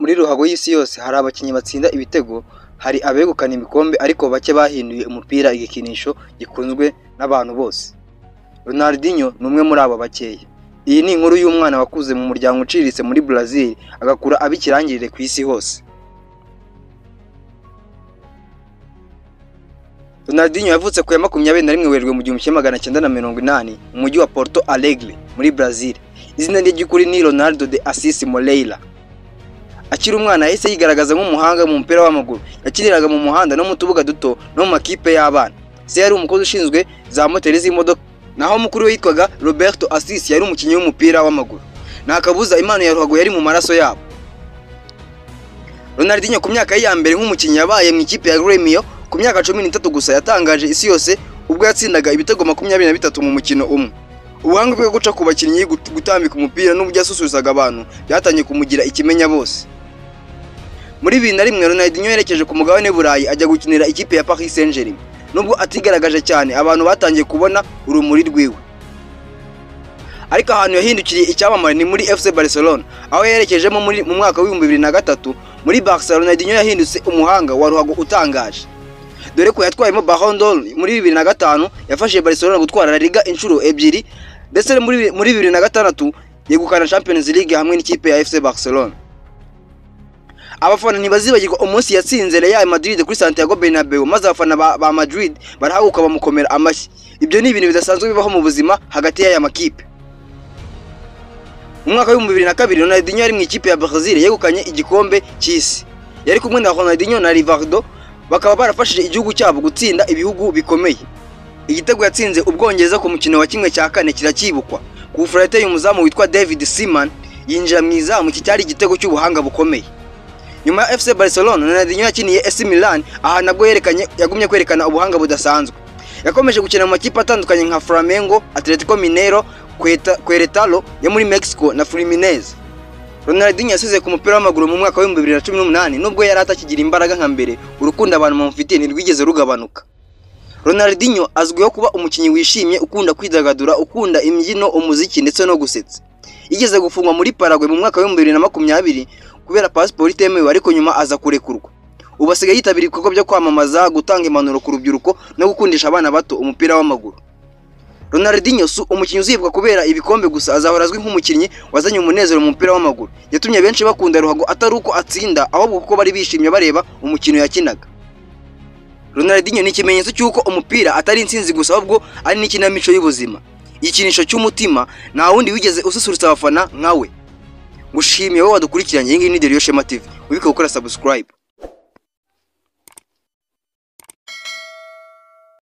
Muri ruhago y'isi yose hari abakinnyi batsinda ibitego, hari abegukana ibikombe, ariko bake bahinduye umupira igikinisho gikunzwe n'abantu bose. Ronaldinho ni umwe muri abo bakeya. Iyi ni inkuru y'umwana wakuze mu muryango uciriritse muri Brazil, agakura aba ikirangirire ku isi hose. Ronaldinho yavutse ku ya 21 Werurwe mu 1980 mu mujyi wa Porto Alegre muri Brazil. Izina rye ry'ukuri ni Ronaldo de Assis Moreira. Akiri umwana yahise yigaragaza nk'umuhanga mu mupira w'amaguru. Yakiniraga mu muhanda no mu tubuga duto no mu makipe y'abana. Se yari umukozi ushinzwe za moteri z'imodoka, naho mukuru we yitwaga Roberto Assis yari umukinnyi w'umupira w'amaguru. Nta kabuza impano ya ruhago yari mu maraso yabo. Ronaldinho ku myaka ye ya mbere nk'umukinnyi yabaye mu ikipe ya Grêmio ku myaka 13 gusa yatangaje isi yose ubwo yatsindaga ibitego 23 mu mukino umwe. Ubuhanga bwe guca ku bakinnyi, gutambika umupira n'uburyo yasusurutsaga abantu byatangiye kumugira ikimenya bose. Muri 2001 Ronaldinho yerekeje ku mugabane w'Uburayi ajya gukinira ikipe ya Paris Saint-Germain. Nubwo atigaragaje cyane, abantu batangiye kubona urumuri rwiwe. Ariko ahantu yahindukiriye icyamamare ni muri FC Barcelona, aho yerekejemo mu mwaka w'ibihumbi 2003. Muri Barca Ronaldinho yahindutse umuhanga wa ruhago utangaje. Dore ko yatwayemo Ballon d'Or muri 2005, yafashije Barcelona gutwara La Liga inshuro ebyiri, ndetse muri 2006 yegukana Champions League hamwe n'ikipe ya FC Barcelona. Abafana ntibazibagirwa umunsi yatsinze Real Madrid kuri Santiago Bernabeu, maze abafana ba Madrid barahaguruka bamukomera amashyi. Ibyo ni ibintu bidasanzwe bibaho mu buzima hagati y'aya makipe. Mu mwaka w'ibihumbi 2002 Ronaldinho yari mu ikipe ya Brazil yegukanye igikombe cy'isi. Yari kumwe na Ronaldinho na Rivaldo, bakaba barafashije igihugu cyabo gutsinda ibihugu bikomeye. Igitego yatsinze Ubwongereza ku mukino wa 1/4 kiracyibukwa. Ku furate y'umuzamu witwa David Seaman yinjira mu izamu, iki cyari igitego cy'ubuhanga bukomeye. Nyuma ya FC Barcelona, Ronaldinho yakiniye AC Milan, aha nabwo yagumye kwerekana ubuhanga budasanzwe. Yakomeje gukina mu makipe atandukanye nka Flamengo, Atletico Mineiro, Querétaro yo muri Mexico na Fluminense. Ronaldinho yasize ku mupira w'amaguru mu mwaka w'ibihumbi 2018, nubwo yari atakigira imbaraga nka mbere, urukundo abantu bamufitiye ntirwigeze rugabanuka. Ronaldinho azwiho kuba umukinnyi wishimye, ukunda kwidagadura, ukunda imbyino, umuziki ndetse no gusetsa. Yigeze gufungwa muri Paraguay mu mwaka w'ibihumbi 2020 kubera pasiporo itemewe, ariko nyuma aza kurekurwa. Ubu asigaye yitabira ibikorwa byo kwamamaza, gutanga impanuro ku rubyiruko no gukundisha abana bato umupira w'amaguru. Ronaldinho si umukinnyi uzibwa kubera ibikombe gusa, azahora azwi nk'umukinnyi wazanye umunezero mu mupira w'amaguru. Yatumye benshi bakunda ruhago atari uko atsinda, ahubwo kuko bari bishimye bareba umukino yakinaga. Ronaldinho ni ikimenyetso cy'uko umupira atari intsinzi gusa, ahubwo ari n'ikinamico y'ubuzima, igikinisho cy'umutima. Nta wundi wigeze ususurutsa abafana nkawe. Ngushimiye wowe wadukurikiranye. Iyi ngiyi ni Deriyo Shema TV, wibuke gukora subscribe.